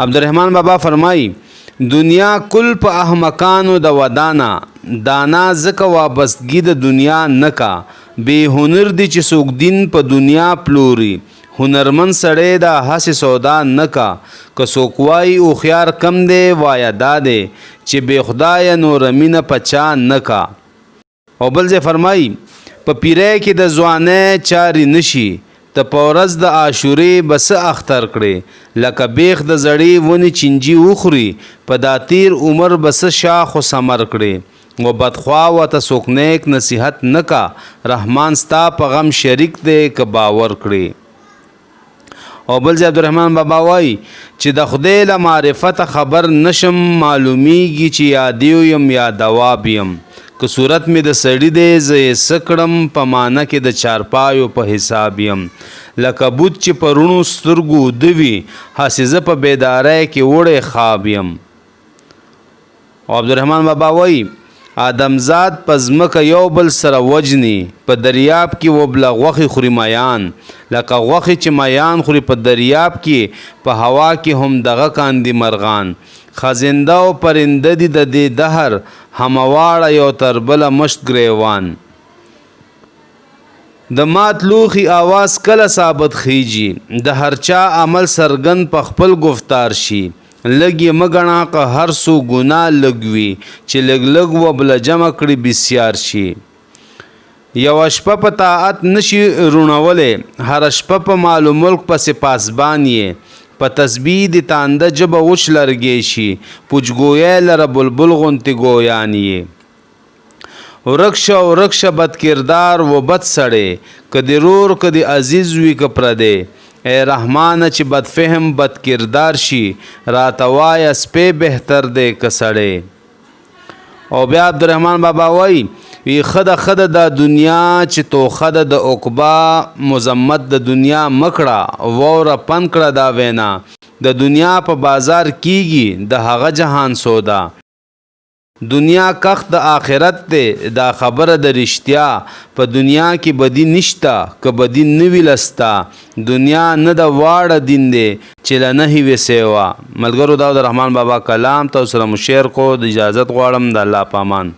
عبدالرحمن بابا فرمایي، دنیا کل په احمقانو د ودانه، دانا ځکه وابستګي د دنیا نه کا، بې هنر دي چې څوک دین په دنیا پلوري، هنرمن سړی دا هسې سودا نه کا، که څوک وایي هوښیار کم دی وایه دا دی، چې بې خدایه نوره مینه په چا نه کا. او بل ځای فرمایي، په پیرۍ کې د ځوانۍ چارې نه شي، ته په ورځ د عاشورې به څه اختر کړې، لکه بیخ د زړې ونې چینجي وخوري، په دا تیر عمر به څه شاخ و ثمر کړې، و بدخوا وته څوک نیک نصیحت نه کا، رحمان ستا په غم شریک دی که باور کړې. او بل ځای عبدالرحمن بابا وایي چې د خدای له معرفته خبر نشم، معلومیږي چې یا دیو یم یا دواب یم، که صورت مې د سړي دی زه یې څه کړم، په معنی کې د چارپایو په حساب یم، لکه بت چې په روڼو سترګو اوده وي، هسې زه په بیدارۍ کې وړی خواب یم. او عبدالرحمن بابا وایي، آدمزاد په ځمکه یو بل سره وژني، په دریاب کې وبله غوښې خوري میان، لکه غوښې چې میان خوري په دریاب کې، په هوا کې هم دغه کاندي مرغان، خزنده او پرنده دي د دې دهر، همه واړه یو تر بله مشت ګریوان. د مات لوښي اواز کله ثابت خیژي، د هرچا عمل څرګند په خپل ګفتار شي، لږ یې مه ګڼه که هر څو ګناه لږ وي، چې لږ لږ وبله جمع کړي بسیار شي. یوه شپه په طاعت نه شي روڼولی، هره شپه په مال و ملک پسې پاسبان یې، په تسبیح دې تانده ژبه وچ لرګی شي، پوچ ګویی لره بلبل غوندې ګویان یې. ورک شه ورک شه بد کردار و بد سړی، که دې رور که دې عزیز وي که پردی، ای رحمانه چې بد فهم بد کردار شي، راته وایه سپی بهتر دی که سړی. او بیا عبدالرحمن بابا وایي، وی ښه ده ښه ده دا دنیا چې توښه ده د عقبا، مذمت د دنیا مه کړه واوره پند کړه دا وینا، د دنیا په بازار کیږي د هغه جهان سودا. دنیا کښت د آخرت دی دا خبره ده رښتیا، په دنیا کې بدي نشته که بدي نه وي له ستا، دنیا نه ده واړه دین دی چې له نهي وي سیوا. ملګرو دا د رحمان بابا کلام تاسو سره مو شیر کو، د اجازت غواړم، د الله په امان.